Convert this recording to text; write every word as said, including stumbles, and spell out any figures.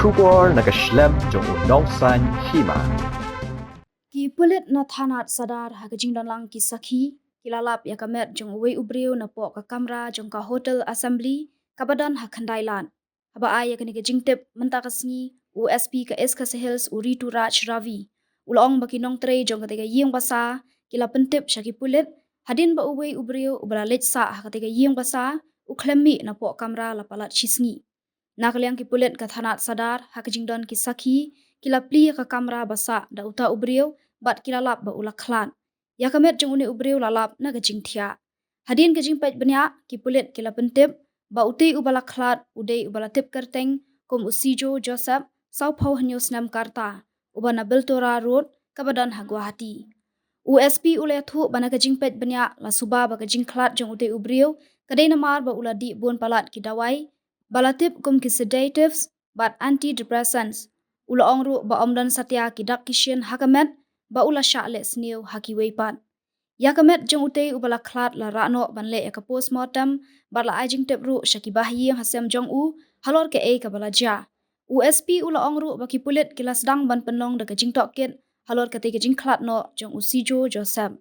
Khubor na ka shlem jong u nongsan hima. Ki pulit na thanat Sadar ha ka jingdon lang ki sakhi ki la lap ïa ka met jong uwei u briew na poh ka kamra jong ka Hotel Assembly kaba don ha Khyndai Lad. Haba ai ïa kane ka jingtip mynta ka sngi, u S P ka East Khasi Hills u Rituraj Ravi u la ong ba ki nongtrei jong katei ka ïing basa ki la pyntip sha ki pulit hadien ba uwei u briew uba la leit sah ha katei ka ïing basa u khlem mih na poh kamra la palat shisngi. Na ka liang ki pulit ka thanat Sadar ha ka jingdon ki sakhi ki la plie ïa ka kamra ba sah da uta u briew bad ki la lap ba u la khlad. Ïa ka met jong une u briew la lap na ka jingthiah. Hadien ka jingpeit bniah ki pulit ki la pyntip ba utei uba la khlad u dei uba la tip kyrteng kum u Sijo Joseph, sawphew hynñiew snem ka rta, uba na Biltora Road kaba don ha Guwahati. U S P u la ïathuh ba na ka jingpeit bniah la suba ba ka jingkhlad jong utei u briew ka dei namar ba u la dih bun palat ki dawai ba la tip kum ki sedatives bad antidepressants. U la ong ruh ba ym don satia ki dak ki shin ha ka met ba u la shah leh sniew ha kiwei pat. Ïa ka met jong utei uba la khlad la rah noh ban leh ïa ka postmortem bad la ai jingtip ruh sha ki bahaïing hasem jong u halor kaei kaba la jia. U S P u la ong ruh ba ki pulit ki la sdang ban pynlong da ka jingtohkit halor katei ka jingkhlad noh jong u Sijo Joseph.